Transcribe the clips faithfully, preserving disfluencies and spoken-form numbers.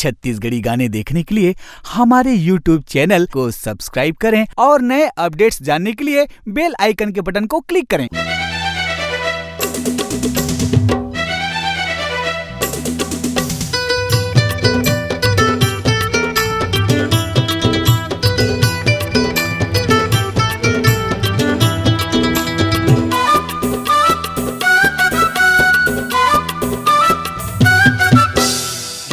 छत्तीसगढ़ी गाने देखने के लिए हमारे YouTube चैनल को सब्सक्राइब करें और नए अपडेट्स जानने के लिए बेल आइकन के बटन को क्लिक करें।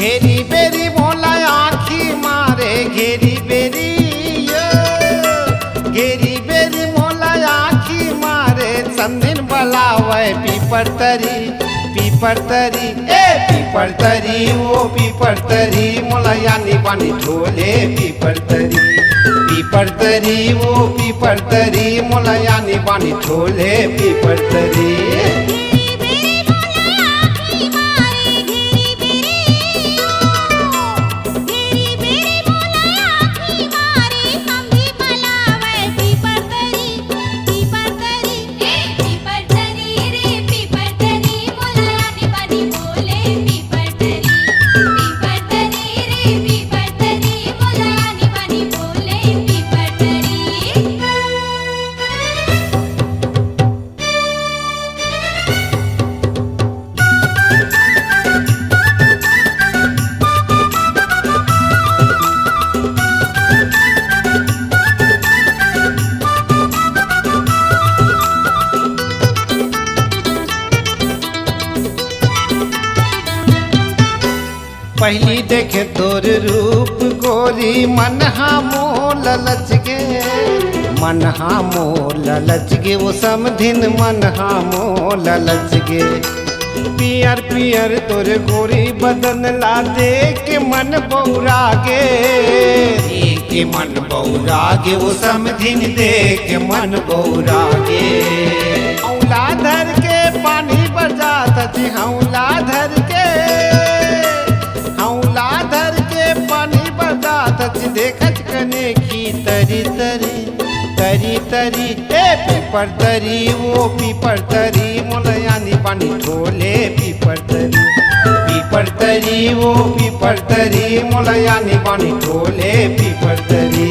घेरी बेरी मोला आँखी मारे, घेरी बेरी, यो। घेरी बेरी मोला आँखी मारे, संधिन बलावे पीपर तरी, पीपर तरी, ए पीपर तरी, ओ पीपर तरी, मोला यानी बानी ठोले पीपर तरी, पीपर तरी, ओ पीपर तरी, मोला यानी बानी ठोले पीपर तरी। पहिली देखे तोर रूप गोरी, मन हा मोर ललच गे, मन हा मोर ललच गे, ओ समधिन मन हा मोर ललच गे। पियर पियर तोर गोरी बदन ला देख के मन बौरा गे, देख के मन बौरा गे, ओ समधिन देख के मन बौरा गे। औला धर के पानी बरसात जी, हौला धर के, हौला धर के पानी बरसात जी, देखत कने की तरी तरी, तरी तरी, ए पीपर तरी, ओ पीपर तरी, मोला यानी बानी ठोले पीपर तरी, पीपर तरी, ओ पीपर तरी, मोला यानी बानी ठोले पीपर तरी।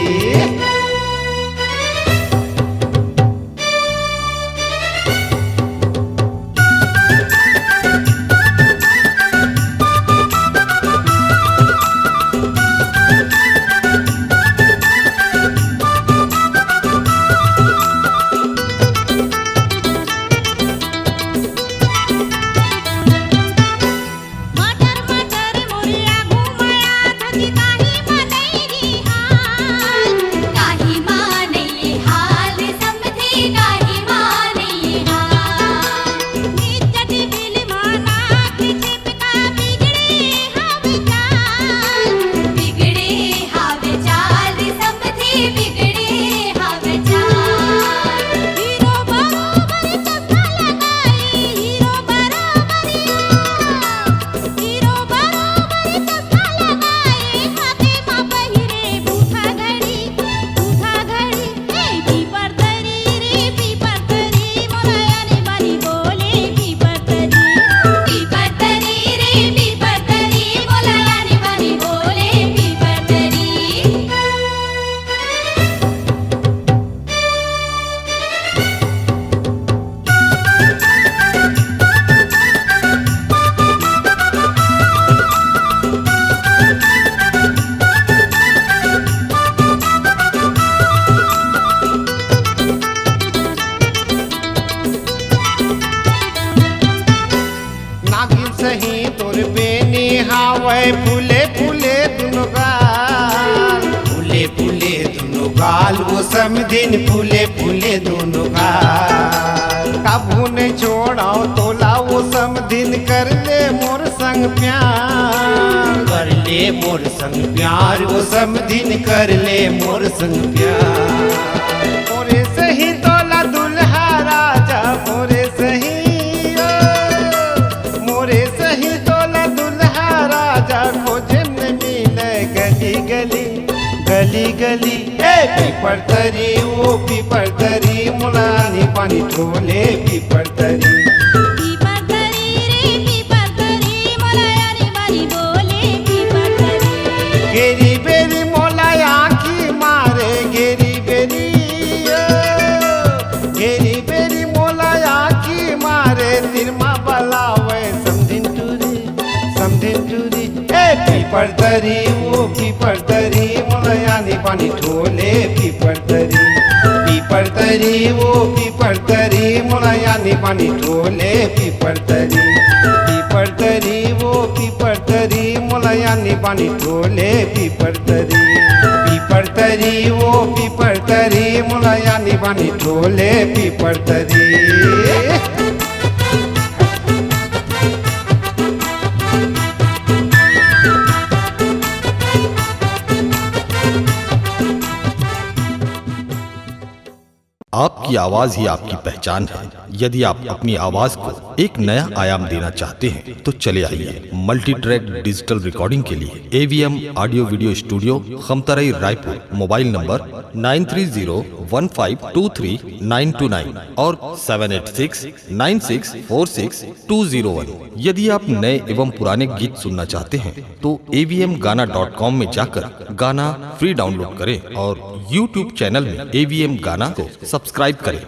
मटर मटर मोरे आगू माया धजी, काही मानई रे हाल, काही मानई हाल, समधी काही मानई हाल। निचट बिल माना खिचिप का बिगड़े हावे चाल, बिगड़े हावे चाल, समधी बिगड़े हावे चाल। हीरो बरोबर चश्मा लगाई, हीरो बरोबरिया। हीरो बरोबर चश्मा लगाए, हाथे मा पहिरे बूथा घड़ी, बूथा घड़ी। ए पीपर तरी रे पीपर तरी, मोला यानी बानी बोले पीपर तरी। पीपर तरी रे पीपर तरी, मोला यानी बानी बोले पीपर तरी। नागिन सही तोर बेनी हावय, फूले फूले दुनो गाल, फूले फूले दुनो गाल, ओ समधिन फूले फूले दुनो गाल। कभू नहीं छोड़ाव तोला, ओ समधिन कर ले मोर संग प्यार, कर ले मोर संग प्यार, ओ समधिन कर ले मोर संग प्यार। मोरे सही तोला दुल्हा राजा, मोरे सही ओ, मोरे सही तोला दुल्हा राजा, खोजे में मिले गली गली, गली गली। ए पीपर तरी, ओ पीपर तरी, मोला यानी बानी ठोले पीपर तरी। पीपर तरी रे पीपर तरी, मोला यानी बानी बोले पीपर तरी। पीपरतरी, ओ पीपरतरी, मोला यानी पानी ठोले पीपरतरी। पीपरतरी, ओ पीपरतरी, मोला यानी पानी ठोले पीपरतरी। पीपरतरी, ओ पीपरतरी, मोला यानी पानी ठोले पीपरतरी। पीपरतरी, ओ पीपरतरी, मोला यानी पानी ठोले पीपरतरी। आपकी आवाज ही आपकी पहचान है। यदि आप अपनी आवाज को एक नया आयाम देना चाहते हैं, तो चले आइए मल्टी ट्रैक डिजिटल रिकॉर्डिंग के लिए AVM audio video studio, Khamtarai, Raipur. Mobile number nine three zero one five two three nine two nine और seven eight six nine six four six two zero one. यदि आप नए एवं पुराने गीत सुनना चाहते हैं, तो एवीएम गाना डॉट कॉम में जाकर गाना फ्री डाउनलोड करें और यूट्यूब चैनल में एवीएम गाना को सब्सक्राइब करें।